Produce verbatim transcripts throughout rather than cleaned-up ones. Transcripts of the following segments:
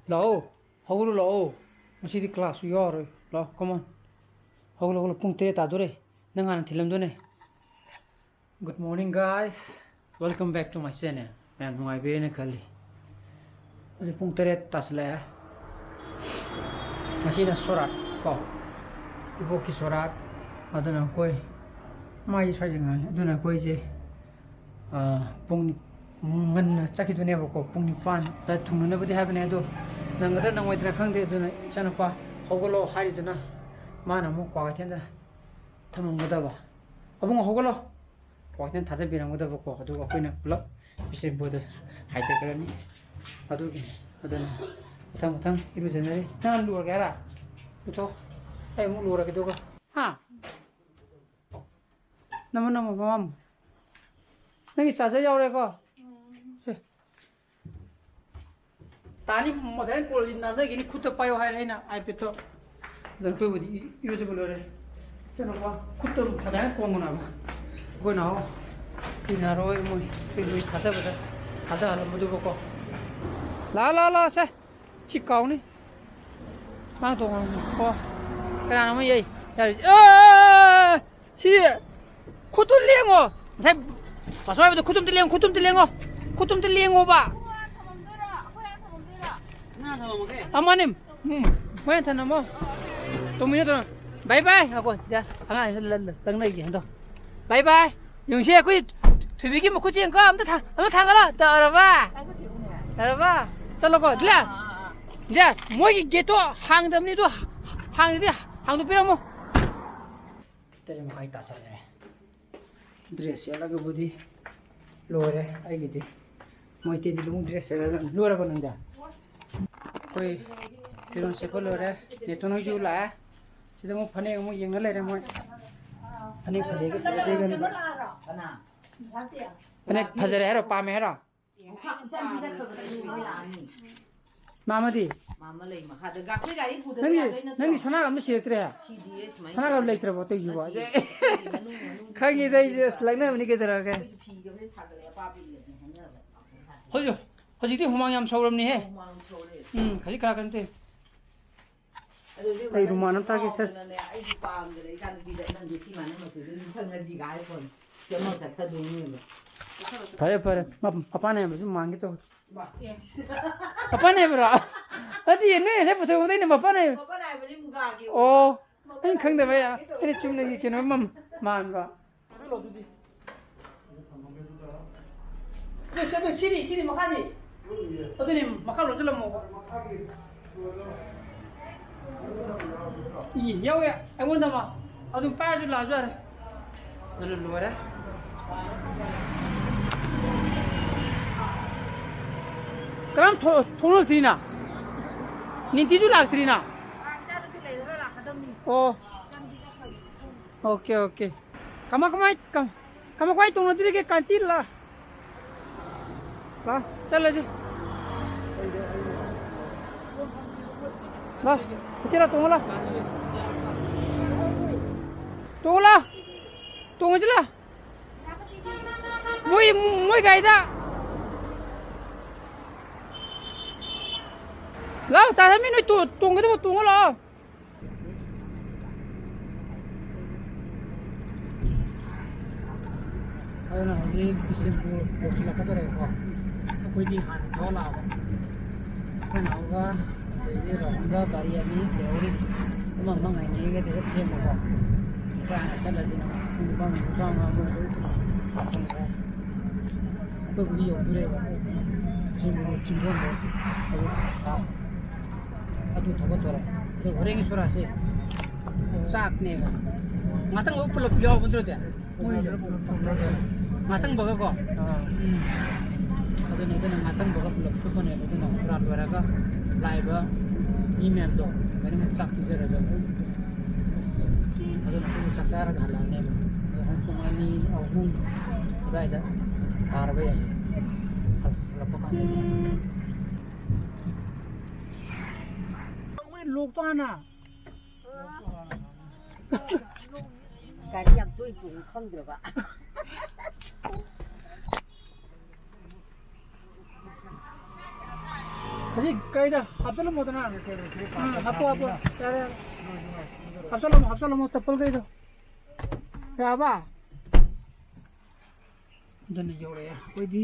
ꯂꯥꯛꯑꯣ, ꯍꯧꯒꯠꯂꯣ, ꯂꯥꯛꯑꯣ꯫ ꯉꯁꯤꯗꯤ class ꯁꯨ ꯌꯥꯎꯔꯔꯣꯏ꯫ ꯂꯥꯛꯑꯣ, come on꯫ ꯍꯧꯒꯠꯂꯣ, ꯍꯧꯒꯠꯂꯣ, ꯄꯨꯡ ꯇꯔꯦꯠ ꯇꯥꯗꯣꯔꯦ꯫ ꯅꯪ ꯍꯥꯟꯅ ꯊꯤꯜꯂꯝꯗꯣꯏꯅꯦ꯫ Good morning, guys. Welcome back to my channel. ꯃꯌꯥꯝ ꯅꯨꯡꯉꯥꯏꯕꯤꯔꯦꯅ ꯈꯜꯂꯤ꯫ ꯍꯧꯖꯤꯛ ꯄꯨꯡ ꯇꯔꯦꯠ ꯇꯥꯁꯤꯜꯂꯛꯑꯦ꯫ ꯉꯁꯤꯅ ꯁꯣꯔꯥꯠ ꯀꯣ, ꯏꯕꯣꯛꯀꯤ ꯁꯣꯔꯥꯠ꯫ ꯑꯗꯨꯅ ꯑꯩꯈꯣꯏ ꯃꯥꯒꯤ ꯁ꯭ꯋꯥꯏꯗ ꯉꯥꯏ꯫ ꯑꯗꯨꯅ ꯑꯩꯈꯣꯏꯁꯦ, ꯑꯥ, ꯄꯨꯡ ꯉꯟꯅ ꯆꯠꯈꯤꯗꯣꯏꯅꯦꯕꯀꯣ, ꯄꯨꯡ ꯅꯤꯄꯥꯟꯗ ꯊꯨꯡꯅꯅꯕꯗꯤ ꯍꯥꯏꯕꯅꯦ꯫ ꯑꯗꯣ ꯅꯪꯒꯗ꯭ꯔꯥ ꯅꯪꯉꯣꯏꯗ꯭ꯔꯥ ꯈꯪꯗꯦ꯫ ꯑꯗꯨꯅ ꯏꯆꯥꯅꯨꯄꯥ ꯍꯧꯒꯠꯂꯣ ꯍꯥꯏꯔꯤꯗꯨꯅ ꯃꯥꯅ ꯑꯃꯨꯛ ꯀ꯭ꯋꯥꯀꯩꯊꯦꯜꯗ ꯊꯝꯃꯝꯒꯗꯕ꯫ ꯑꯕꯨꯡꯉꯣ, ꯍꯧꯒꯠꯂꯣ꯫ ꯀ꯭ꯋꯥꯀꯩꯊꯦꯜ ꯊꯥꯗꯕꯤꯔꯝꯒꯗꯕꯀꯣ, ꯑꯗꯨꯒ ꯑꯩꯈꯣꯏꯅ ꯄꯨꯂꯞ ꯕꯤꯁꯦꯝꯄꯨꯔꯗ ꯍꯥꯏꯊꯈ꯭ꯔꯅꯤ꯫ ꯑꯗꯨꯒꯤꯅꯤ꯫ ꯑꯗꯨꯅ ꯃꯊꯪ ꯃꯊꯪ ꯏꯔꯨꯖꯅꯔꯤ꯫ ꯅꯪ ꯂꯨꯔꯒꯦ ꯍꯥꯏꯔ? ꯄꯨꯊꯣꯛ꯫ ꯑꯩ ꯑꯃꯨꯛ ꯂꯨꯔꯒꯦ ꯑꯗꯨꯒ꯫ ꯍꯥ? ꯅꯃꯣ ꯅꯃꯣ ꯃꯃꯝ꯫ ꯅꯪꯒꯤ ꯆꯥꯔꯖꯔ ꯌꯥꯎꯔꯦꯀꯣ? ꯁꯦ꯫ ꯇꯥꯅꯤ, ꯃꯊꯟ ꯀꯣꯜꯁꯤ ꯅꯥꯟꯊꯈꯤꯅꯤ, ꯈꯨꯠꯇ ꯄꯥꯏꯌꯣ ꯍꯥꯏꯔꯦ ꯑꯩꯅ iPad ꯇꯣ꯫ ꯑꯗꯨꯅ ꯑꯩꯈꯣꯏꯕꯨꯗꯤ ꯏ-, ꯏꯔꯨꯖꯕ ꯂꯣꯏꯔꯦ꯫ ꯏꯆꯟꯅꯨꯄꯥ, ꯈꯨꯠꯇ ꯐꯖꯅ ꯀꯣꯟꯒꯅꯣ ꯍꯥꯏꯕ꯫ ꯑꯩꯈꯣꯏ ꯅꯥꯎ ꯏꯟꯅꯔꯣꯏ ꯃꯣꯏ, ꯑꯩꯈꯣꯏ ꯂꯣꯏ ꯊꯥꯗꯕꯗ ꯊꯥꯗꯍꯜꯂꯝꯕꯗꯨꯕꯀꯣ꯫ ꯂꯥꯛꯑꯣ, ꯂꯥꯛꯑꯣ, ꯂꯥꯛꯑꯣ, ꯁꯦ꯫ ꯁꯤ ꯀꯥꯎꯅꯤ꯫ ꯃꯥ ꯇꯣꯡꯉꯥꯟꯕ꯫ ꯀꯣ꯫ ꯀꯅꯥꯅꯣ ꯑꯃ ꯌꯩ꯫ ꯌꯥꯔꯦ꯫ ꯑꯦ! ꯁꯤ ꯈꯨꯠꯇꯨ ꯂꯦꯡꯉꯣ꯫ ꯉꯁꯥꯏ ꯄꯥꯁꯋꯥꯏꯕꯗꯣ ꯈꯨꯠꯇꯨꯝꯇ ꯂꯦꯡꯉꯣ, ꯈꯨꯠꯇꯨꯝꯇ ꯂꯦꯡꯉꯣ꯫ ꯈꯨꯠꯇꯨꯝꯇ ꯂꯦꯡꯉꯣꯕ꯫ ꯑꯃꯅꯤ꯫ ꯎꯝ꯫ ꯃꯣꯏꯅ ꯊꯅꯝꯃꯣ꯫ ꯇꯣꯝꯕꯤꯅ ꯇꯧꯔꯣ꯫ Bye bye꯫ ꯉꯥꯏꯈꯣ꯫ ꯌꯥ, ꯑꯉꯥꯡꯁꯤ ꯂ-, ꯂ-, ꯇꯪꯅꯒꯦ ꯍꯟꯗꯣ꯫ Bye bye꯫ ꯌꯦꯡꯉꯨꯁꯦ ꯑꯩꯈꯣꯏ ꯊꯣꯏꯕꯤꯒꯤ ꯃꯈꯨꯠꯁꯦ ꯌꯦꯡꯉꯨꯀꯣ꯫ ꯑꯝꯇ ꯊꯥ-, ꯑꯝꯇ ꯊꯥꯡꯒꯠꯂꯣ꯫ ꯇꯧꯔꯕ? ꯇꯧꯔꯕ? ꯆꯠꯂꯣꯀꯣ꯫ ꯗꯤꯂꯥ꯫ ꯗꯤꯂꯥ, ꯃꯣꯏꯒꯤ gate ꯇꯣ ꯍꯥꯡꯗꯕꯅꯤ꯫ ꯑꯗꯨ ꯍꯥꯡꯗꯗꯤ ꯍꯥꯡꯗꯣꯛꯄꯤꯔꯝꯃꯣ꯫ ꯇꯔꯦꯠ ꯃꯈꯥꯏ ꯇꯥꯁꯜꯂꯛꯑꯦ꯫ Dress ꯁꯦꯠꯂꯒꯕꯨꯗꯤ ꯂꯣꯏꯔꯦ ꯑꯩꯒꯤꯗꯤ꯫ ꯃꯣꯏꯇꯩꯗꯤ ꯂꯨꯍꯣꯡ dress ꯁꯦꯠꯂꯒ ꯂꯣꯏꯔꯕꯣ ꯅꯪꯗꯤ? ꯑꯩꯈꯣꯏ ꯐꯤꯔꯣꯟ ꯁꯦꯠꯄ ꯂꯣꯏꯔꯦ꯫ ꯅꯦꯇꯣꯟ ꯍꯣꯏꯁꯨ ꯂꯥꯛꯑꯦ꯫ ꯁꯤꯗ ꯑꯃꯨꯛ ꯐꯅꯦꯛ ꯑꯃꯨꯛ ꯌꯦꯡꯅ ꯂꯩꯔꯦ ꯃꯣꯏ꯫ ꯐꯅꯦꯛ ꯐꯖꯩꯒ ꯐꯖꯩꯒꯅꯤ꯫ ꯐꯅꯦꯛ ꯐꯖꯔꯦ ꯍꯥꯏꯔꯣ? ꯄꯥꯝꯃꯦ ꯍꯥꯏꯔꯣ? ꯃꯥꯃꯗꯤ? ꯑꯃ ꯂꯩ ꯃꯈꯥꯗ꯫ ꯒꯥ-, ꯑꯩꯈꯣꯏ ꯒꯥꯔꯤ ꯄꯨꯗꯕ ꯅꯪꯒꯤ, ꯌꯥꯗꯣꯏ ꯅꯠꯇ꯭ꯔꯣ? ꯅꯪꯒꯤ ꯁꯅꯥꯒ ꯑꯝꯇ ꯁꯤꯔꯛꯇ꯭ꯔꯦ? ꯁꯤꯗꯤꯌꯦ, ꯁꯨꯃꯥꯏꯅ ꯁꯅꯥꯒ ꯑꯝ ꯇꯧꯔꯦ꯫ ꯂꯩꯇ꯭ꯔꯕꯣ ꯑꯇꯩꯁꯤꯕꯣ? ꯅꯠꯇꯦ, ꯑꯩꯈꯣꯏꯒꯤ ꯃꯅꯨꯡ, ꯃꯅꯨꯡ ꯈꯪꯉꯤꯗ ꯑꯩꯁꯦ, ꯑꯁ, ꯂꯛꯅꯕꯅꯤ ꯀꯩꯗꯧꯔꯒꯦ? ꯑꯩꯈꯣꯏꯁꯨ ꯐꯤꯒ ꯂꯣꯏ ꯁꯥꯒꯠꯂꯦ, ꯑꯄꯥꯕ ꯏꯜꯂꯗꯤ ꯍꯥꯏꯅꯕ꯫ ꯍꯧꯖꯤꯛ, ꯍꯧꯖꯤꯛꯇꯤ ꯍꯨꯃꯥꯡ ꯌꯥꯝ ꯁꯧꯔꯕꯅꯤꯍꯦ꯫ ꯍꯨꯃꯥꯡ ꯁꯧꯔꯦ꯫ ꯎꯝ, ꯈꯖꯤꯛ ꯈꯔ ꯀꯟꯇꯦ꯫ ꯑꯗꯨꯗꯤ ꯑꯩ ꯔꯨꯃꯥꯜ ꯑꯝꯇ ꯍꯥꯞꯀꯦ, ꯁꯦꯁ꯫ ꯁꯥꯎꯗꯅꯅꯦ, ꯑꯩꯗꯤ ꯄꯥꯝꯗ꯭ꯔꯦ ꯏꯆꯥ ꯅꯨꯄꯤꯗ, "ꯅꯪꯗꯤ ꯁꯤ ꯃꯥꯟꯅꯕ ꯃꯆꯨꯗꯨ ꯑꯗꯨꯝ ꯁꯪꯅꯁꯤꯒ" ꯍꯥꯏ ꯄꯣꯠꯅꯤ꯫ ꯀꯩꯅꯣ ꯆꯠꯊꯗꯣꯏꯅꯦꯕ꯫ ꯐꯔꯦ, ꯐꯔꯦ꯫ ꯃꯞ-, ꯃꯄꯥꯟ ꯅꯥꯏꯕꯁꯨ ꯃꯥꯟꯒꯦ ꯇꯧꯋꯦ꯫ ꯃꯄꯥꯟ ꯅꯥꯏꯕ꯭ꯔꯣ? ꯅꯠꯇꯤꯌꯦ, ꯅꯣꯏ ꯉꯁꯥꯏ ꯄꯨꯊꯣꯛꯄꯗ ꯑꯩꯅ ꯃꯄꯥꯟ ꯅꯥꯏꯕ꯫ ꯃꯄꯥꯟ ꯅꯥꯏꯕꯗꯤ ꯃꯨꯒꯥꯒꯤ꯫ ꯑꯣ, ꯑꯩꯅ ꯈꯪꯗꯕ, ꯑꯩꯅ ꯆꯨꯝꯅꯒꯤ ꯀꯩꯅꯣ ꯃꯝ-, ꯃꯥꯟꯕ꯫ ꯑꯗꯨ, ꯑꯗꯨ ꯁꯤꯅꯤ, ꯁꯤꯅꯤ ꯃꯈꯥꯅꯤ꯫ ꯑꯗꯨꯅꯤ, ꯃꯈꯥ ꯂꯣꯟꯁꯤꯜꯂꯝꯃꯣꯕ꯫ ꯏ, ꯌꯥꯎꯋꯦ, ꯑꯩꯉꯣꯟꯗ ꯑꯃ꯫ ꯑꯗꯨꯝ ꯄꯥꯏꯔꯁꯨ ꯂꯥꯛꯑꯁꯨ ꯌꯥꯔꯦ꯫ ꯑꯗꯨꯅ ꯂꯣꯏꯔꯦ꯫ ꯀꯔꯝ ꯊꯣ-, ꯊꯣꯛꯂꯛꯇ꯭ꯔꯤꯅ? ꯅꯤꯟꯇꯤꯁꯨ ꯂꯥꯛꯇ꯭ꯔꯤꯅ? ꯑꯣ꯫ Okay, okay. ꯀꯃꯥꯏ, ꯀꯃꯥꯏ, ꯀꯃ-, ꯀꯃꯥꯏ, ꯀꯃꯥꯏ ꯇꯣꯡꯅꯗꯣꯔꯤꯒꯦ? ꯀꯥꯟꯇꯤ ꯂꯥ-, ꯂꯥ, ꯆꯠꯂꯁꯤ꯫ ꯂꯥ, ꯏꯆꯦ ꯂꯥ, ꯇꯣꯡꯉꯣ ꯂꯥ꯫ ꯇꯣꯡꯉꯣ ꯂꯥ꯫ ꯇꯣꯡꯉꯁꯤ ꯂꯥ꯫ ꯃꯣꯏ, ꯃꯣꯏ ꯒꯥꯔꯤꯗ꯫ ꯂꯥꯎ, ꯆꯥ ꯆꯥꯃꯤ ꯅꯣꯏ ꯇꯣ-, ꯇꯣꯡꯒꯗꯕ ꯇꯣꯡꯉꯣ ꯂꯥꯛꯑꯣ꯫ ꯑꯗꯨꯅ ꯍꯧꯖꯤꯛ ꯕꯤꯁꯦꯝꯄꯨꯔ ꯌꯧꯁꯤꯜꯂꯛꯀꯗꯧꯔꯦꯕꯀꯣ꯫ ꯑꯩꯈꯣꯏꯗꯤ ꯍꯥꯟꯅ ꯊꯣꯛꯂꯛꯑꯕ꯫ ꯑꯩꯈꯣꯏ ꯅꯥꯎꯒ ꯑꯗꯒꯤ ꯔꯣꯍꯟꯒ ꯒꯥꯔꯤ ꯑꯅꯤ ꯂꯩꯍꯧꯔꯤ꯫ ꯑꯃ ꯑꯃ ꯉꯥꯏꯅꯔꯤꯉꯩꯗ ꯍꯦꯛ ꯊꯦꯡꯕꯀꯣ꯫ ꯑꯩꯈꯣꯏ ꯍꯥꯟꯅ ꯆꯠꯂꯁꯤꯅ ꯄꯨꯡ ꯅꯤꯄꯥꯟ ꯃꯤꯅꯤꯠ ꯇꯔꯥꯃꯉꯥ ꯑꯗꯨꯋꯥꯏꯗ ꯇꯥꯁꯟꯈ꯭ꯔꯦ꯫ ꯑꯩꯈꯣꯏꯕꯨꯗꯤ ꯌꯧꯗꯣꯔꯦꯕ꯫ ꯕꯤꯁꯦꯝꯄꯨꯔ ꯆꯤꯡꯈꯣꯡꯗꯣ ꯑꯗꯨ ꯇꯥ-, ꯑꯗꯨ ꯊꯧꯒꯠꯇꯣꯔꯦ꯫ ꯑꯗꯣ ꯍꯣꯔꯦꯟꯒꯤ ꯁꯣꯔꯥꯁꯦ ꯆꯥꯛꯅꯦꯕ꯫ ꯉꯥꯛꯇꯪ ꯂꯧ ꯄꯨꯂꯞ ꯌꯥꯎꯕ ꯅꯠꯇ꯭ꯔꯗꯤ? ꯃꯣꯏ ꯉꯥꯛꯇꯪ ꯕꯒꯀꯣ? ꯑꯥ꯫ ꯎꯝ꯫ ꯑꯗꯨꯅ, ꯑꯗꯨꯅ ꯉꯥꯛꯇꯪ ꯕꯒ ꯄꯨꯂꯞ ꯁꯨꯞꯄꯅꯦꯕ꯫ ꯑꯗꯨꯅ ꯁꯣꯔꯥꯠ ꯂꯣꯏꯔꯒ ꯂꯥꯛꯏꯕ ꯃꯤ ꯃꯌꯥꯝꯗꯣ ꯂꯣꯏꯅꯃꯛ ꯆꯥꯛ ꯄꯤꯖꯔꯒ, ꯑꯗꯨꯅ ꯑꯩꯈꯣꯏꯁꯨ ꯆꯥꯛ ꯆꯥꯔꯒ ꯍꯜꯂꯛꯑꯅꯦꯕ꯫ ꯑꯗꯣ ꯍꯣꯔꯦꯟ ꯄꯨꯡ ꯑꯅꯤ, ꯑꯍꯨꯝ ꯑꯗꯨꯋꯥꯏꯗ ꯇꯥꯔꯕ ꯌꯥꯏ꯫ ꯍꯜꯂꯛꯄ ꯀꯥꯟꯗꯗꯤ꯫ ꯂꯣꯛꯇꯣ ꯍꯥꯟꯅ꯫ ꯒꯥꯔꯤ ꯌꯥꯝ ꯇꯣꯏ ꯇꯣꯡ ꯈꯪꯗ꯭ꯔꯕ꯫ ꯑꯁꯤ ꯀꯩꯗ ꯍꯥꯞꯆꯜꯂꯝꯃꯣꯗꯅ꯫ ꯎꯝ, ꯍꯥꯞꯄꯣ, ꯍꯥꯞꯄꯣ꯫ ꯌꯥꯔꯦ, ꯌꯥꯔꯦ꯫ ꯍꯥꯞꯆꯜꯂꯝꯃꯣ, ꯍꯥꯞꯆꯜꯂꯝꯃꯣ, ꯆꯄꯜ ꯀꯩꯗꯣ꯫ ꯌꯥꯔꯕ? ꯑꯗꯨꯅ ꯌꯧꯔꯛꯑꯦ ꯑꯩꯈꯣꯏꯗꯤ꯫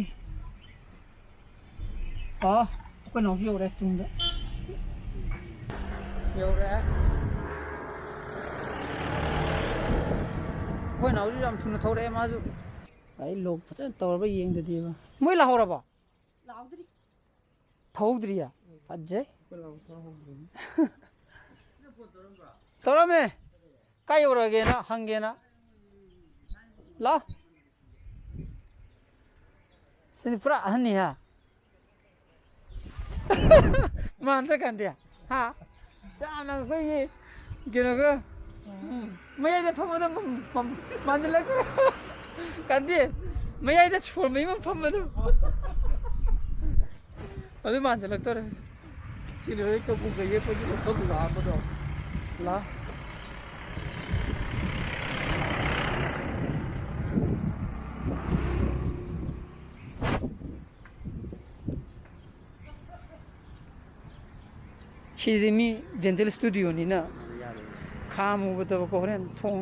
ꯑꯣ, ꯑꯩꯈꯣꯏ ꯅꯥꯎꯁꯨ ꯌꯧꯔꯛꯑꯦ ꯇꯨꯡꯗ꯫ ꯌꯧꯔꯛꯑꯦ꯫ ꯑꯩꯈꯣꯏ ꯅꯥꯎꯁꯨ ꯌꯥꯝ ꯊꯨꯅ ꯊꯧꯔꯛꯑꯦ ꯃꯥꯁꯨ꯫ ꯑꯩ ꯂꯣꯛ ꯐꯖꯅ ꯇꯧꯔꯕ ꯌꯦꯡꯗꯗꯤꯕ꯫ ꯃꯣꯏ ꯂꯥꯛꯍꯧꯔꯕꯣ? ꯂꯥꯛꯍꯧꯗ꯭ꯔꯤ꯫ ꯊꯧꯍꯧꯗ꯭ꯔꯤꯌꯦ? ꯐꯖꯩ꯫ ꯇꯧꯔꯝꯃꯦ꯫ ꯀꯥꯏ ꯌꯧꯔꯛꯑꯒꯦꯅ ꯍꯪꯒꯦꯅ꯫ ꯂꯥꯎ꯫ ꯁꯤꯗꯤ ꯄꯨꯔꯥ ꯑꯍꯟꯅꯤ ꯍꯥ꯫ ꯃꯥꯟꯗ꯭ꯔ ꯀꯥꯟꯗꯤ? ꯍꯥ? ꯌꯥꯝꯅ ꯑꯩꯈꯣꯏꯒꯤ ꯀꯩꯅꯣꯒ, ꯎꯝ, ꯃꯌꯥꯏꯗ ꯐꯝꯕꯗꯣ ꯃꯝ-, ꯃꯝ-, ꯃꯥꯟꯁꯤꯜꯂꯛꯇ꯭ꯔꯣ? ꯀꯥꯟꯗꯤ, ꯃꯌꯥꯏꯗ ꯁꯣꯔ ꯃꯌꯨꯝ ꯑꯃ ꯐꯝꯕꯗꯣ꯫ ꯑꯗꯨ ꯃꯥꯟꯁꯤꯜꯂꯛꯇꯣꯔꯦ꯫ ꯁꯤꯅꯤ ꯍꯣꯏ ꯀꯕꯨꯛꯀ ꯌꯦꯛꯄꯒꯤ ꯃꯐꯝ ꯂꯥꯛꯑꯝꯕꯗꯣ꯫ ꯂꯥ꯫ ꯁꯤꯗꯤ ꯃꯤ dental studioꯅꯤꯅ ꯈꯥꯝꯃꯨꯕꯗꯕꯀꯣ ꯍꯣꯔꯦꯟ ꯊꯣꯡ꯫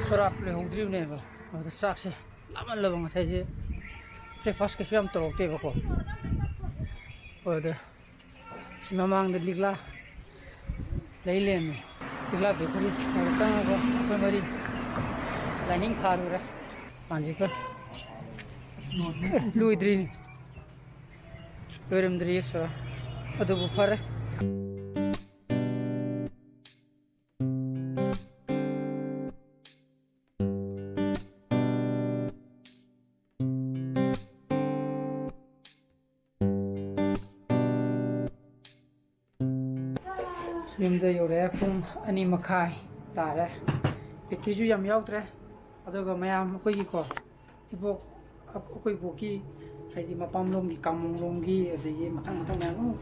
ꯁꯣꯔꯥꯠ ꯂꯣꯏꯍꯧꯗ꯭ꯔꯤꯕꯅꯦꯕ꯫ ꯑꯗꯨꯗ ꯆꯥꯛꯁꯦ ꯂꯥꯝꯃꯜꯂꯕ, ꯉꯁꯥꯏꯁꯦ breakfast ꯀꯩꯁꯨ ꯌꯥꯝ ꯇꯧꯔꯛꯇꯦꯕꯀꯣ꯫ ꯑꯗꯨꯗ ꯁꯤ ꯃꯃꯥꯡꯗ ꯂꯤꯛꯂꯥ ꯂꯩ ꯂꯩꯔꯝꯃꯦ꯫ ꯂꯤꯛꯂꯥ bakery꯫ ꯑꯗꯨꯗ ꯆꯪꯉꯒ ꯑꯩꯈꯣꯏ ꯃꯔꯤ ꯂꯥꯏꯅꯤꯡ ꯊꯥꯔꯨꯔꯦ꯫ ꯄꯥꯟꯖꯤꯀ ꯂꯣꯏꯗ꯭ꯔꯤꯅꯤ꯫ ꯂꯣꯏꯔꯝꯗ꯭ꯔꯤꯌꯦ ꯁꯣꯔꯥꯠ꯫ ꯑꯗꯨꯕꯨ ꯐꯔꯦ꯫ ꯌꯨꯝꯗ ꯌꯧꯔꯛꯑꯦ, ꯄꯨꯡ ꯑꯅꯤ ꯃꯈꯥꯏ ꯇꯥꯔꯦ꯫ ꯕꯦꯇ꯭ꯔꯤꯁꯨ ꯌꯥꯝ ꯌꯥꯎꯗ꯭ꯔꯦ꯫ ꯑꯗꯨꯒ ꯃꯌꯥꯝ ꯑꯩꯈꯣꯏꯒꯤꯀꯣ, ꯏꯕꯣꯛ, ꯑꯩꯈꯣꯏ ꯏꯕꯣꯛꯀꯤ, ꯍꯥꯏꯗꯤ ꯃꯄꯥꯝꯂꯣꯝꯒꯤ, ꯀꯥꯃꯣꯡꯂꯣꯝꯒꯤ, ꯑꯗꯒꯤ ꯃꯊꯪ ꯃꯊꯪ ꯃꯌꯥꯝ ꯑꯃ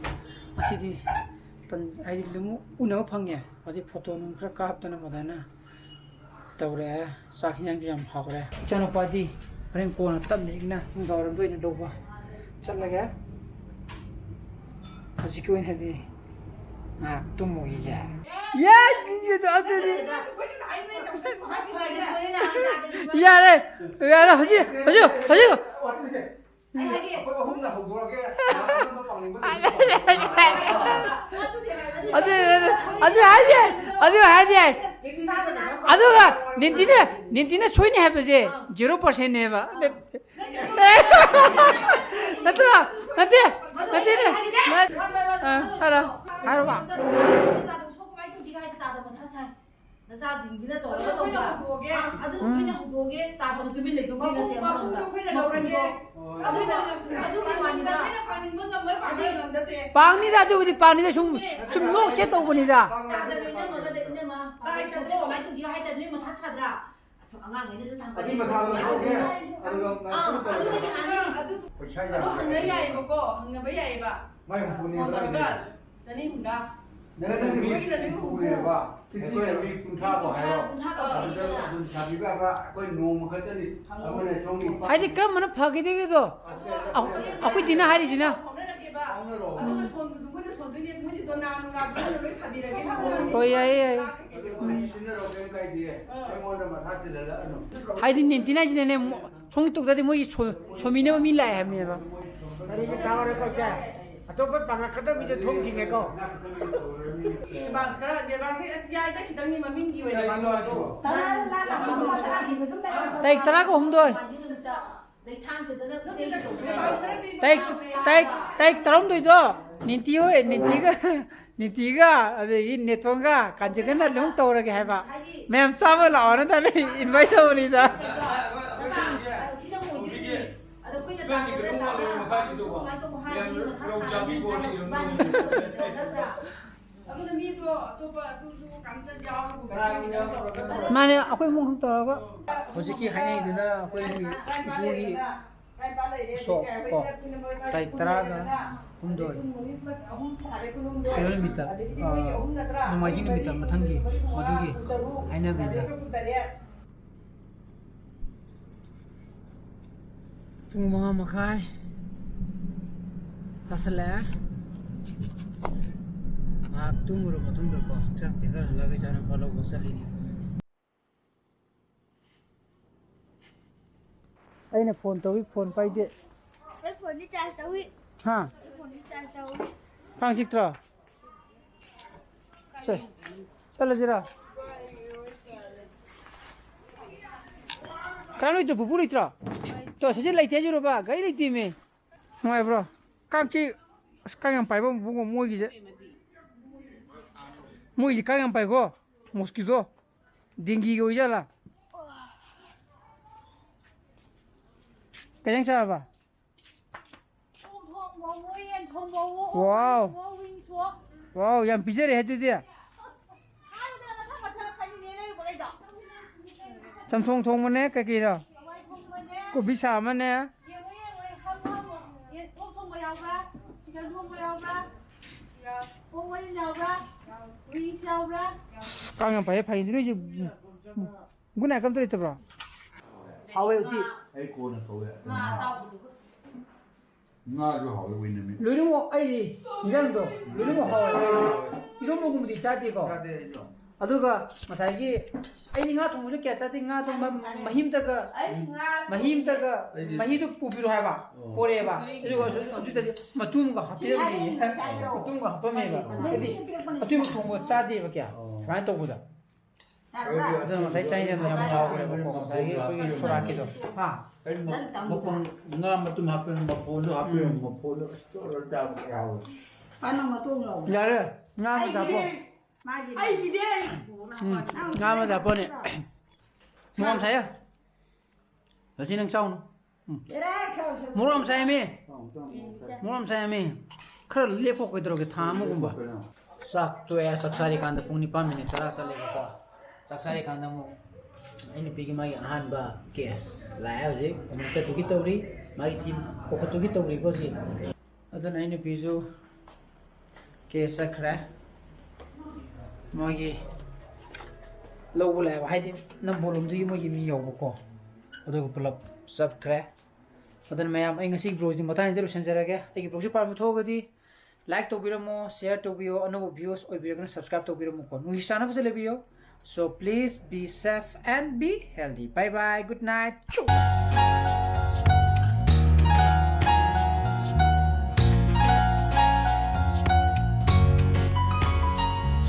ꯉꯁꯤꯗꯤ ꯇꯟ-, ꯍꯥꯏꯗꯤ ꯑꯗꯨꯝ ꯎꯅꯕ ꯐꯪꯉꯦ꯫ ꯑꯗꯩ ꯐꯣꯇꯣ ꯅꯨꯡ ꯈꯔ ꯀꯥꯞꯇꯅ ꯐꯖꯅ ꯇꯧꯔꯦ꯫ ꯆꯥꯛ ꯍꯤꯟꯖꯥꯡꯁꯨ ꯌꯥꯝ ꯍꯥꯎꯔꯦ꯫ ꯏꯆꯥꯅꯨꯄꯥꯗꯤ ꯍꯣꯔꯦꯟ ꯀꯣꯟꯅ ꯇꯞꯅ ꯏꯪꯅ ꯅꯨꯡꯗꯥꯡꯋꯥꯏꯔꯝꯗ ꯑꯣꯏꯅ ꯂꯧꯕ ꯆꯠꯂꯒꯦ꯫ ꯍꯧꯖꯤꯛꯀꯤ ꯑꯣꯏꯅꯗꯤ ꯉꯥꯏꯍꯥꯛ ꯇꯨꯝꯃꯨꯈꯤꯒꯦ꯫ ꯌꯥ, ꯑꯗꯨꯗꯤ꯫ ꯌꯥꯔꯦ, ꯌꯥꯔꯦ, ꯍꯧꯖꯤꯛ, ꯍꯧꯖꯤꯛ, ꯍꯧꯖꯤꯛ꯫ ꯑꯩ ꯍꯥꯏꯒꯦ꯫ ꯑꯩꯈꯣꯏ ꯑꯍꯨꯝꯅ ꯍꯧꯗꯣꯔꯛꯑꯒꯦ꯫ ꯑꯗꯨ, ꯑꯗꯨ, ꯑꯗꯨ ꯍꯥꯏꯁꯦ, ꯑꯗꯨ ꯍꯥꯏꯁꯦ꯫ ꯑꯗꯨꯒ ꯅꯦꯟꯇꯤꯅ, ꯅꯦꯟꯇꯤꯅ ꯁꯣꯏꯅꯤ ꯍꯥꯏꯕꯁꯦ zero percent ꯅꯦꯕ꯫ ꯅꯠꯇ꯭ꯔꯣ? ꯅꯠꯇꯦ, ꯅꯠꯇꯦꯅꯦ꯫ ꯑ, ꯍꯥꯏꯔꯣ, ꯍꯥꯏꯔꯣꯕ꯫ ꯅꯆꯥꯁꯤꯡꯁꯤꯅ ꯇꯧꯔꯒ ꯑꯩꯈꯣꯏꯅ ꯇꯧꯕ꯭ꯔꯥ? ꯍꯧꯗꯣꯛꯑꯒꯦ꯫ ꯑꯥ, ꯑꯗꯨ ꯎꯝ꯫ ꯑꯩꯈꯣꯏꯅ ꯍꯧꯗꯣꯛꯑꯒꯦ, ꯇꯥꯗꯅ ꯇꯨꯃꯤꯟ ꯂꯩꯊꯣꯛꯈꯤꯒꯦ ꯃꯄꯨ-, ꯁꯦ ꯃꯄꯨꯗꯣ ꯑꯃꯔꯣꯝꯗ꯫ ꯑꯩꯈꯣꯏꯅ ꯂꯧꯔꯒꯦ꯫ ꯃꯄꯨꯗꯣ, ꯑꯗꯨꯅ, ꯑꯗꯨꯒꯤ ꯋꯥꯅꯤꯗ꯫ ꯑꯩꯈꯣꯏꯅ ꯄꯥꯡꯅꯤꯡꯕ ꯉꯝꯕ ꯄꯥꯡꯕ ꯉꯝꯗ ꯇꯦ꯫ ꯄꯥꯡꯅꯤꯗ, ꯑꯗꯨꯕꯨꯗꯤ ꯄꯥꯡꯅꯤꯗ, ꯁꯨꯝ, ꯁꯨꯝ ꯅꯣꯛꯁꯦ ꯇꯧꯕꯅꯤꯗ꯫ ꯇꯥꯗꯅ ꯏꯅꯝꯃꯒ ꯏꯅꯝꯃ, ꯄꯥꯡꯊꯣꯛꯁꯦ ꯀꯃꯥꯏꯅ ꯇꯧꯁꯦ ꯍꯥꯏ ꯇꯥꯔꯗꯤ ꯅꯣꯏ ꯃꯊꯥ ꯁꯥꯗ꯭ꯔꯥ? ꯑꯁ, ꯑꯉꯥꯡꯈꯩꯅꯁꯨ ꯊꯥꯡꯒꯠꯂꯤ꯫ ꯑꯗꯨꯒꯤ ꯃꯊꯥ ꯑꯗꯨꯝ ꯊꯣꯛꯑꯒꯦ꯫ ꯑꯗꯨꯒ ꯑꯥ, ꯑꯗꯨ ꯉꯥꯏꯈꯣ ꯇꯧꯔꯒꯦ꯫ ꯍꯪꯉ-, ꯑꯗꯨ, ꯄꯩꯁꯥ ꯑꯗꯨ ꯌꯥꯝ ꯍꯪꯅ ꯂꯩꯔꯦ꯫ ꯌꯥꯏꯌꯦꯕꯀꯣ, ꯍꯪꯅꯕ ꯌꯥꯏꯌꯦꯕ꯫ ꯃꯥꯏ ꯍꯨꯝꯐꯨꯅꯦ ꯐꯣꯟ ꯇꯧꯔꯒ꯫ ꯍꯥꯏꯔꯤꯁꯦ꯫ ꯆꯅꯤ ꯍꯨꯝꯗ꯭ꯔꯥ꯫ ꯅꯪ ꯅꯪꯒꯤ ꯃꯤ ꯍꯨꯝꯐꯨꯅꯦꯕ꯫ ꯁꯤꯛꯁꯇꯤ ꯃꯤ ꯀꯨꯟꯊ꯭ꯔꯥ ꯐꯥꯎ ꯍꯥꯏꯔꯣ꯫ ꯀꯨꯟꯊ꯭ꯔꯥ ꯐꯥꯎ ꯑꯗꯨꯗ ꯍꯥꯏꯔꯣ꯫ ꯑꯗꯨꯝ ꯁꯥꯕꯤꯕ ꯌꯥꯕ꯭ꯔꯥ? ꯑꯩꯈꯣꯏ ꯅꯣꯡꯃ ꯈꯛꯇꯅꯤ꯫ ꯍꯪꯉꯣ꯫ ꯑꯃꯅ ꯁꯣꯝꯒꯤ ꯍꯥꯏꯗꯤ ꯀꯔꯝꯕꯅ ꯐꯒꯦꯗꯣ? ꯑꯩꯈꯣꯏ, ꯑꯩꯈꯣꯏ ꯗꯤꯅ ꯍꯥꯏꯔꯤꯁꯤꯅ꯫ ꯐꯥꯎꯅꯔꯒꯦꯕ꯫ ꯐꯥꯎꯅꯔꯣ꯫ ꯑꯗꯨꯒ ꯁꯣꯟꯕꯗꯨ ꯃꯣꯏꯅ ꯁꯣꯟꯗꯣꯏꯅꯦ, ꯃꯣꯏꯗꯤ ꯗꯣꯅꯥ ꯅꯨꯡꯅꯥ ꯂꯣꯏꯅ ꯂꯣꯏ ꯁꯥꯕꯤꯔꯒꯦ꯫ ꯍꯣꯏ, ꯌꯥꯏꯌꯦ, ꯌꯥꯏꯌꯦ꯫ ꯑꯗꯨ ꯁꯤꯟꯅꯔꯣ, ꯀꯩꯝ ꯀꯥꯏꯗꯦ꯫ ꯑꯥ꯫ ꯑꯩꯉꯣꯟꯗ ꯃꯊꯥ ꯆꯤꯜꯍꯜꯂꯛꯑꯅꯨ꯫ ꯍꯥꯏꯗꯤ ꯅꯦꯟꯇꯤꯅꯥꯏꯁꯤꯅꯅꯦ, ꯁꯣꯝꯒꯤ ꯇꯣꯛꯇꯗꯤ ꯃꯣꯏꯒꯤ ꯁꯣ-, ꯁꯣꯝꯃꯤꯅꯕ ꯃꯤ ꯂꯥꯛꯑꯦ ꯍꯥꯏꯕꯅꯦꯕ꯫ ꯒꯥꯔꯤꯁꯦ ꯊꯥꯎꯔꯦꯀꯣ, ꯏꯆꯦ꯫ ꯑꯇꯣꯞꯄ ꯄꯥꯡꯉꯛꯀꯗꯕ ꯃꯤꯁꯦ ꯊꯣꯡ ꯊꯤꯡꯉꯦꯀꯣ꯫ ꯑꯦꯗꯚꯥꯟꯁ ꯈꯔ, ꯑꯦꯗꯚꯥꯟꯁꯁꯦ ꯑꯁ ꯌꯥꯏꯗ, ꯈꯤꯇꯪꯅꯤ ꯃꯃꯤꯡꯒꯤ ꯑꯣꯏꯅ ꯀꯩꯒꯤꯅꯣ ꯍꯥꯏꯁꯤꯕꯣ? ꯇꯔꯥ ꯂꯥꯛ ꯑꯃ ꯃꯈꯥꯏ ꯑꯗꯨꯝ ꯂꯩꯔꯦ꯫ ꯇꯥꯔꯤꯛ ꯇꯔꯥꯒ ꯍꯨꯝꯗꯣꯏ꯫ ꯑꯗꯩ ꯊꯥꯡꯖꯗꯅ ꯇꯦꯟ ꯇꯧꯕ ꯌꯥꯏ꯫ ꯇꯥꯔꯤꯛ, ꯇꯥꯔꯤꯛ, ꯇꯥꯔꯤꯛ ꯇꯔꯥꯍꯨꯝꯗꯣꯏꯗꯣ ꯅꯤꯟꯇꯤ ꯍꯣꯏ, ꯅꯤꯟꯇꯤꯒ, ꯅꯤꯟꯇꯤꯒ, ꯑꯗꯒꯤ ꯅꯦꯇꯣꯟꯒ ꯀꯥꯟꯆꯤꯀꯟꯅ ꯑꯗꯨꯝ ꯇꯧꯔꯒꯦ ꯍꯥꯏꯕ꯫ ꯍꯥꯏꯗꯤ ꯃꯌꯥꯝ ꯆꯥꯕ ꯂꯥꯛꯑꯣꯅ ꯇꯧꯔꯦ, ꯏꯟꯚꯥꯏꯠ ꯇꯧꯕꯅꯤꯗ꯫ ꯅꯠꯇ꯭ꯔꯥ? ꯁꯤꯗ ꯑꯣꯏꯗꯣꯏꯅꯤ꯫ ꯑꯗꯣ ꯑꯩꯈꯣꯏꯅ ꯇꯥꯟꯅꯗ꯭ꯔ ꯇꯥꯟꯅ ꯀꯃꯥꯏꯅ ꯇꯧꯕ ꯍꯥꯏꯗꯨꯅꯤ ꯃꯊꯥ ꯁꯥꯕꯅꯤ ꯍꯥꯏꯅ ꯏꯕꯥꯅꯤ ꯅꯠꯇ꯭ꯔꯥ? ꯑꯗꯨꯅ ꯃꯤꯗꯣ ꯑꯇꯣꯞꯄ ꯑꯗꯨꯁꯨ ꯀꯝꯇ ꯌꯥꯎꯔꯒꯨꯝꯕ ꯀꯩꯅꯣ ꯇꯧꯔꯒ ꯃꯥꯅꯦ, ꯑꯩꯈꯣꯏ ꯏꯃꯨꯡ ꯈꯛ ꯇꯧꯔꯒ꯫ ꯍꯧꯖꯤꯛꯀꯤ ꯍꯥꯏꯅꯩꯗꯨꯅ ꯑꯩꯈꯣꯏꯒꯤ ꯏꯄꯨꯒꯤ ꯎꯁꯣꯞ ꯀꯣ, ꯇꯥꯔꯤꯛ ꯇꯔꯥꯒ ꯍꯨꯝꯗꯣꯏ, ꯀꯩꯅꯣ ꯅꯨꯃꯤꯠꯇ, ꯑ, ꯅꯣꯡꯃꯥꯏꯖꯤꯡ ꯅꯨꯃꯤꯠꯇ ꯃꯊꯪꯒꯤ, ꯃꯗꯨꯒꯤ ꯍꯥꯏꯅꯕꯅꯤꯗ꯫ ꯄꯨꯡ ꯃꯉꯥ ꯃꯈꯥꯏ ꯇꯥꯁꯜꯂꯛꯑꯦ꯫ ꯉꯥꯏꯍꯥꯛ ꯇꯨꯝꯃꯨꯔ ꯃꯇꯨꯡꯗꯀꯣ, ꯍꯛꯆꯥꯡ ꯇꯦꯛꯈꯠꯍꯜꯂꯒ ꯏꯆꯥꯅꯨꯄꯥ ꯂꯧꯕ ꯆꯠꯂꯤꯅꯤ꯫ ꯑꯩꯅ ꯐꯣꯟ ꯇꯧꯏ, ꯐꯣꯟ ꯄꯥꯏꯗꯦ꯫ ꯑꯩ ꯐꯣꯟꯗꯤ ꯆꯥꯔꯖ ꯇꯧꯏ꯫ ꯍꯥ? ꯑꯩ ꯐꯣꯟꯗꯤ ꯆꯥꯔꯖ ꯇꯧꯏ꯫ ꯀꯥꯡ ꯆꯤꯛꯇ꯭ꯔꯣ? ꯁꯦ, ꯆꯠꯂꯁꯤꯔꯣ? ꯀꯅꯥ ꯂꯩꯇ꯭ꯔꯣ? ꯄꯨꯄꯨ ꯂꯩꯇ꯭ꯔꯣ? ꯇꯣ, ꯁꯤꯁꯦ ꯂꯩꯇꯦ ꯍꯥꯏꯁꯤꯔꯣꯕ? ꯒꯥꯔꯤ ꯂꯩꯇꯦꯃꯤ꯫ ꯅꯨꯡꯉꯥꯏꯕ꯭ꯔꯣ? ꯀꯥꯡ ꯆꯤꯛ-, ꯑꯁ, ꯀꯥꯡ ꯌꯥꯝ ꯄꯥꯏꯕ ꯃꯑꯣꯡ ꯃꯣꯏꯒꯤꯁꯦ꯫ ꯃꯣꯏꯁꯦ ꯀꯥꯡ ꯌꯥꯝ ꯄꯥꯏꯀꯣ꯫ ꯃꯣꯁꯀꯤꯇꯣ꯫ ꯗꯦꯡꯒꯤꯒꯤ ꯑꯣꯏꯖꯥꯠꯂꯥ? ꯀꯩ ꯏꯟꯖꯥꯡ ꯆꯥꯔꯕ? ꯊꯣꯡ ꯊꯣꯡ ꯃꯣꯃꯣ, ꯌꯦꯟ ꯊꯣꯡꯕꯋꯣ, ꯋꯥꯎ꯫ ꯃꯣꯃꯣ ꯋꯤꯡꯁꯋꯣ꯫ ꯋꯥꯎ, ꯌꯥꯝ ꯄꯤꯖꯔꯦ ꯑꯗꯨꯗꯤ꯫ ꯍꯥꯏꯕꯗ ꯃꯊꯪ ꯃꯊꯪ ꯉꯁꯥꯏꯒꯤ ꯅꯦ ꯂꯩꯔꯨꯕꯈꯩꯗꯣ꯫ ꯆꯝꯊꯣꯡ ꯊꯣꯡꯕꯅꯦ, ꯀꯩꯀꯩꯅꯣ? ꯍꯋꯥꯏ ꯊꯣꯡꯕꯅꯦ꯫ ꯀꯣꯕꯤ ꯁꯥꯛ ꯑꯃꯅꯦ꯫ ꯌꯦꯡꯉꯣ, ꯌꯦꯡꯉꯣ, ꯍꯪꯉꯣ, ꯍꯪꯉꯣ꯫ ꯌꯦꯟ ꯑꯣꯛ ꯊꯣꯡꯕ ꯌꯥꯎꯕ꯭ꯔꯥ? ꯆꯤꯀꯟ ꯊꯣꯡꯕ ꯌꯥꯎꯕ꯭ꯔꯥ? ꯑꯣꯛ ꯃꯔꯤꯟ ꯌꯥꯎꯕ꯭ꯔꯥ? ꯋꯤꯡꯁ ꯌꯥꯎꯕ꯭ꯔꯥ? ꯀꯥꯡ ꯌꯥꯝ ꯄꯥꯏꯌꯦ, ꯐꯩꯗꯤ ꯅꯣꯏꯁꯦ꯫ ꯒꯨꯗ ꯅꯥꯏꯠꯀ ꯑꯝꯇ ꯂꯩꯇꯕ꯭ꯔꯣ? ꯍꯥꯎꯋꯦ ꯎꯇꯤ꯫ ꯑꯩ ꯀꯣꯟꯅ ꯀꯧꯋꯦ꯫ ꯉꯥ ꯑꯇꯥꯎꯕꯗꯨꯒ꯫ ꯉꯥꯁꯨ ꯍꯥꯎꯋꯦ, ꯑꯣꯏꯅꯃꯦ꯫ ꯂꯣꯏꯅꯃꯛ ꯑꯩꯗꯤ ꯏꯟꯖꯥꯡꯗꯣ ꯂꯣꯏꯅꯃꯛ ꯍꯥꯎꯋꯦ꯫ ꯏꯔꯣꯝꯕꯒꯨꯝꯕꯗꯤ ꯆꯥꯗꯦꯀꯣ꯫ ꯆꯥꯗꯦ ꯑꯩꯁꯨ꯫ ꯑꯗꯨꯒ ꯉꯁꯥꯏꯒꯤ ꯑꯩꯗꯤ ꯉꯥ ꯊꯣꯡꯕꯁꯨ ꯀꯌꯥ ꯆꯥꯗꯦ꯫ ꯉꯥꯗꯣ ꯃ-, ꯃꯍꯤ ꯑꯝꯇꯒ, ꯑꯩꯁꯨ ꯉꯥ ꯃꯍꯤ ꯑꯝꯇꯒ, ꯑꯩꯗꯤ ꯃꯍꯤꯗꯣ ꯄꯨꯕꯤꯔꯣ ꯍꯥꯏꯕ꯫ ꯑꯣ꯫ ꯄꯣꯔꯛꯑꯦꯕ꯫ ꯑꯗꯨꯒ ꯑꯗꯨꯗꯗꯤ ꯃꯇꯨꯝꯒ ꯍꯥꯞꯄꯤꯔꯝꯗꯦ꯫ ꯃꯇꯨꯝꯒ ꯍꯥꯞꯄꯝꯃꯦꯕ꯫ ꯍꯥꯏꯗꯤ ꯑꯇꯩ ꯊꯣꯡꯕ ꯆꯥꯗꯦꯕ ꯀꯌꯥ꯫ ꯑꯣ꯫ ꯁꯨꯃꯥꯏꯅ ꯇꯧꯕꯗ꯫ ꯑꯗꯨꯅ ꯉꯁꯥꯏ ꯆꯥꯛ ꯌꯦꯟꯖꯥꯡꯗꯣ ꯌꯥꯝ ꯍꯥꯎꯈ꯭ꯔꯦꯕꯀꯣ, ꯉꯁꯥꯏꯒꯤ ꯑꯩꯈꯣꯏꯒꯤ ꯁꯣꯔꯥꯠꯀꯤꯗꯣ꯫ ꯍꯥ? ꯀꯩꯅꯣ, ꯃꯄꯪ, ꯉꯥ ꯃꯇꯨꯝ ꯍꯥꯞꯄꯦ, ꯃꯐꯣꯟꯗꯣ ꯍꯥꯞꯄꯦ, ꯎꯝ꯫ ꯃꯐꯣꯟꯗꯣ ꯑꯁ ꯇꯧꯔ ꯆꯥꯕꯗꯤ ꯍꯥꯎꯋꯦ꯫ ꯃꯥꯅ ꯃꯇꯣꯡ ꯂꯧꯕ꯫ ꯌꯥꯔꯦ, ꯉꯥ ꯑꯃ ꯆꯥꯄꯣ꯫ ꯃꯥꯒꯤꯗꯤ꯫ ꯎꯝ, ꯉꯥ ꯑꯃ ꯆꯥꯄꯣꯅꯦ꯫ ꯃꯣꯔꯣꯛ ꯌꯥꯝ ꯁꯥꯏꯌꯦ꯫ ꯉꯁꯤ ꯅꯪ ꯆꯥꯎꯅꯨ꯫ ꯎꯝ꯫ ꯃꯣꯔꯣꯛ ꯌꯥꯝ ꯁꯥꯏꯃꯤ꯫ ꯃꯣꯔꯣꯛ ꯌꯥꯝ ꯁꯥꯏꯃꯤ꯫ ꯈꯔ ꯂꯦꯞꯄꯣ ꯀꯩꯗꯧꯔꯒꯦ, ꯊꯥ ꯑꯃꯒꯨꯝꯕ꯫ ꯆꯥꯛ ꯇꯣꯛꯑꯦ꯫ ꯆꯥꯛ ꯆꯥꯔꯤꯀꯥꯟꯗ ꯄꯨꯡ ꯅꯤꯄꯥꯟ ꯃꯤꯅꯤꯠ ꯇꯔꯥ ꯆꯠꯂꯦꯕꯀꯣ꯫ ꯆꯥꯛ ꯆꯥꯔꯤꯀꯥꯟꯗ ꯑꯃꯨꯛ ꯑꯩ ꯅꯨꯄꯤꯒꯤ ꯃꯥꯒꯤ ꯑꯍꯥꯟꯕ ꯀꯦꯁ ꯂꯥꯛꯑꯦ꯫ ꯍꯧꯖꯤꯛ ꯑꯃꯨꯛ ꯆꯠꯇꯨꯒꯤ ꯇꯧꯔꯤ꯫ ꯃꯥꯒꯤ ꯇꯤꯝ ꯀꯣꯛꯈꯠꯇꯨꯒꯤ ꯇꯧꯔꯤꯀꯣ ꯍꯧꯖꯤꯛ꯫ ꯑꯗꯨꯅ ꯑꯩ ꯅꯨꯄꯤꯁꯨ ꯀꯦꯁ ꯆꯠꯈ꯭ꯔꯦ꯫ ꯃꯣꯏꯒꯤ ꯂꯧꯕ ꯂꯥꯛꯑꯦꯕ, ꯍꯥꯏꯗꯤ ꯅꯝꯕꯣꯜ ꯂꯣꯝꯗꯒꯤ ꯃꯣꯏꯒꯤ ꯃꯤ ꯌꯧꯕꯀꯣ꯫ ꯑꯗꯨꯒ ꯄꯨꯂꯞ ꯆꯠꯈ꯭ꯔꯦ꯫ ꯑꯗꯨꯅ ꯃꯌꯥꯝ, ꯑꯩ ꯉꯁꯤꯒꯤ ꯕ꯭ꯂꯣꯒꯁꯤ ꯃꯇꯥꯡꯁꯤꯗ ꯂꯣꯏꯁꯤꯟꯖꯔꯒꯦ꯫ ꯑꯩꯒꯤ ꯕ꯭ꯂꯣꯒꯁꯤ ꯄꯥꯝꯕ ꯊꯣꯛꯑꯒꯗꯤ ꯂꯥꯏꯛ ꯇꯧꯕꯤꯔꯝꯃꯣ, ꯁꯤꯌꯔ ꯇꯧꯕꯤꯌꯣ, ꯑꯅꯧꯕ ꯚ꯭ꯌꯨꯁ ꯑꯣꯏꯕꯤꯔꯒꯅ ꯁꯕꯁꯀ꯭ꯔꯥꯏꯕ ꯇꯧꯕꯤꯔꯝꯃꯨꯀꯣ꯫ ꯅꯨꯡꯁꯤ ꯆꯥꯟꯅꯕꯁꯦ ꯂꯩꯕꯤꯌꯣ꯫ So please be safe and be healthy. Bye bye, good night.